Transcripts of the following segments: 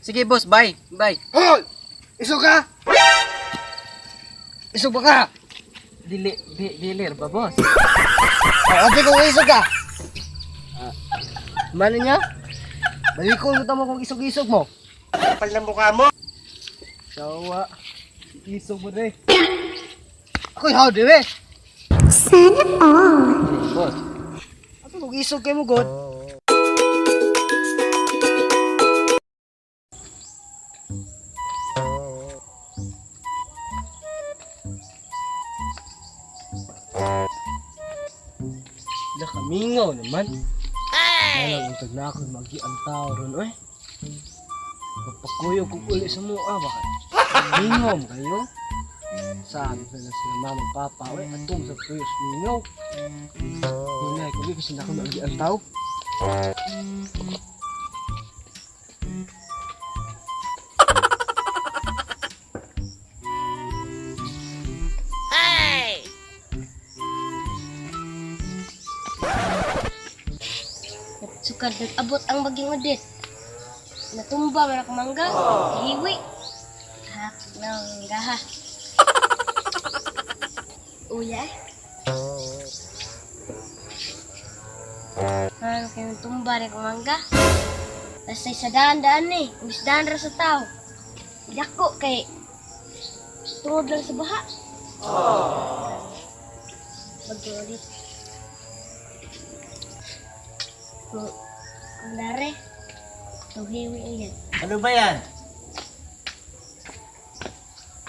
Sige boss, bye. Bye. Hoy! Isog ka? Isog ba ka? Dili dili ba boss? Oh, abi kung isog ka. Mano niya? Balikon mo tamo kung isog-isog mo. Kapal ng mukha mo. Sawa. Isog mo dre. Ako'y how dire. Sana all. Boss. Ako kung isog kay mo god. Nakamingaw naman. Ay! Malang na ako magi ang tao ron, oy. Pagpakuyog kong uli sa mua, baka mingaw mo kayo. Sabi na lang sila mama, papa, oy, atong sa kuyos mingaw. Hinay ko, kasi na ako magi ang tao. Sukad nag-abot ang baging udit. Natumba man ako mangga. Hiwi. Hak ng gaha. Uya eh. Ano kayo tumba rin mangga? Basta sa daan-daan eh. Imbis daan ra sa tao. Dako kay tungod lang sa baha. Baging udit. Kung lare, tuhiwi iyan. Ano ba yan?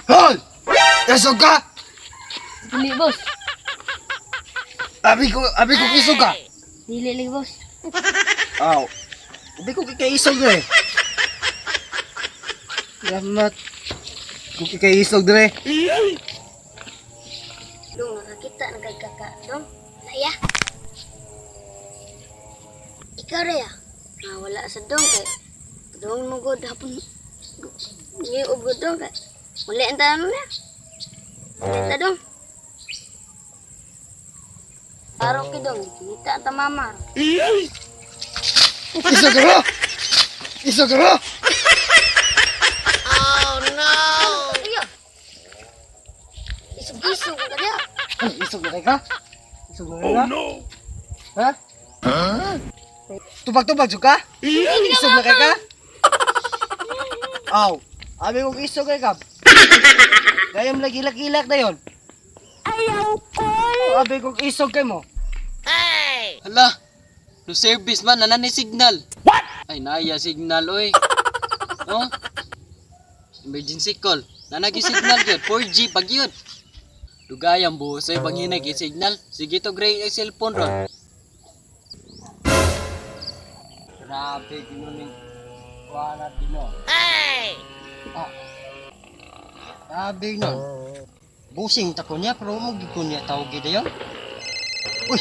Hoy! Isog ka! Dili, boss. Abi ko isog ka! Dili lagi, boss. Aw. Abi ko kikaisog dire. Salamat. Kung kikaisog dire. Dong, nakakita na kay kaka. Dong, laya. Ikaw, Raya. Ah, wala sa dong kay. Dong mo god hapon. Ngayon, ug dong kay. Uli ang tanong na. Uli ang dong. Araw ki dong, kita ang tamama. Isog ka ba? Isog ka ba? Iyo. Isog-isog ka niya. Ano, isog na kay ka? Isog na kay ka? Oh no! Ha? Tubag-tubag jud ka? Isog na kay ka? Aw. Abi kong isog kay ka. Gayam lagi ilak-ilak na yon. Ayaw ko. Abi kong isog kay mo. Hala. No service man nanan ni signal. What? Ay naya signal oy. Oh. Emergency call. Nanagi signal gyud 4G pag yun. Dugayang busoy panghinay kay signal. Sige to gray ay cellphone ron. Grabe ginuning wala dino. Ay! Ah. Grabe nun. Busing ta ko niya pero mo gid ko niya tawag gid dayon. Uy.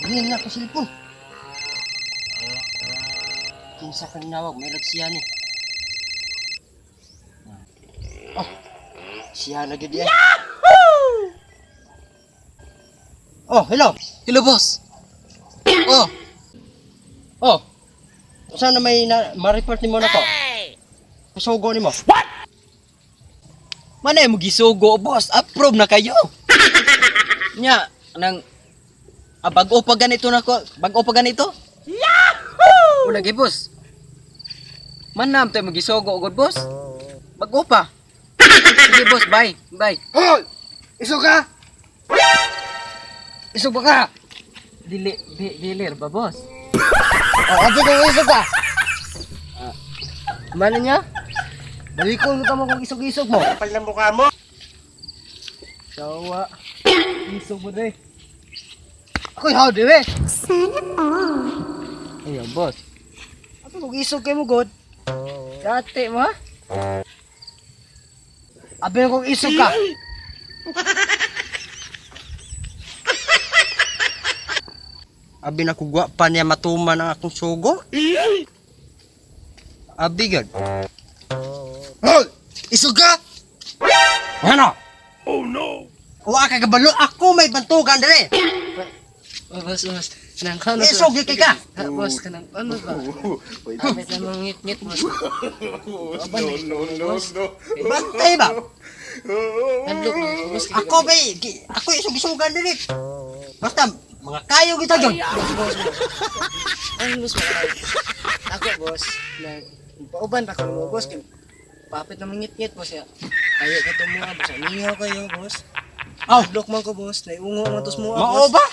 Ringin na ko cellphone. Kinsa ka ninawag may siya ni. Oh. Siya na gid yan. Yahoo! Oh, hello. Hello boss. Oh, Oh. Sana may na, ma-report nimo na to. Kusugo nimo. manay mo gisugo boss. Approve na kayo. Nya nang bago pa ganito na ko, bago pa ganito. Yahoo! Lagi boss. Manam tayo magisugo gud boss. Bago pa. Sige boss, bye. Bye. Hoy! Isog ka! Isog ba ka? Dili dili ba boss? Oh, abi kung isog ka! Mano niya? Balikon mo tamo kung isog-isog mo. Kapal ng mukha mo. Sawa. Isog mo dre. Ako'y how dire. Sana all. Ayo boss. Ako kung isog kay mo god. Dati mo ha? Abi kung isog ka. Abi na kugwa pa niya matuman ang akong sugo. Abi gad. Hoy! Isog ka! Ano? Oh no. Wa ka kabalo ako may bantugan dire. Oh, boss, boss. Kanang kano. Isog gyud kay ka. Ha, boss, kanang ano ba? Kapit na mga ngit-ngit, boss. No, no, no, no. Bantay ba? Hadlok na, boss. Ako ba ako isog-isugan diri. Basta mga kayo kita jud. Boss, boss, boss. Ang boss, mga ako, boss. Na, pauban pa ko mo, boss. Kay papit na mga ngit-ngit, boss. Ya. Kayo ka tumuha, boss. Mingaw kayo, boss. Aw. Hadlok man ko, boss. Naiungo man tos mo, Mao boss. ba?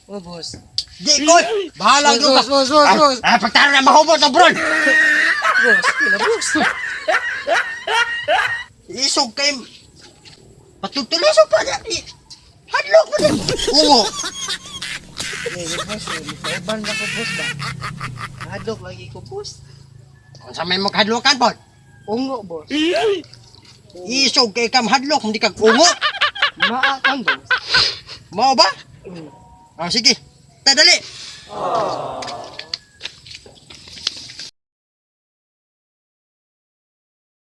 Oh, boss. Di ko. Bahala Boss, gyud ka. boss, boss, boss, boss. Ah, pagtaro na mahubot ang bron. Boss, pila, boss. Isog kay patutulisog pa niya. Hadlok pa niya. Ungo. Eh, boss, eh, pauban pa ko, boss ba? Hadlok lagi ko, boss. Unsa may maghadlokan pod? Ungo, boss. Isog kay kam hadlok, hindi kag ungo. Maa kan, boss. Mao ba? Mm. Ah, sige. Tadali.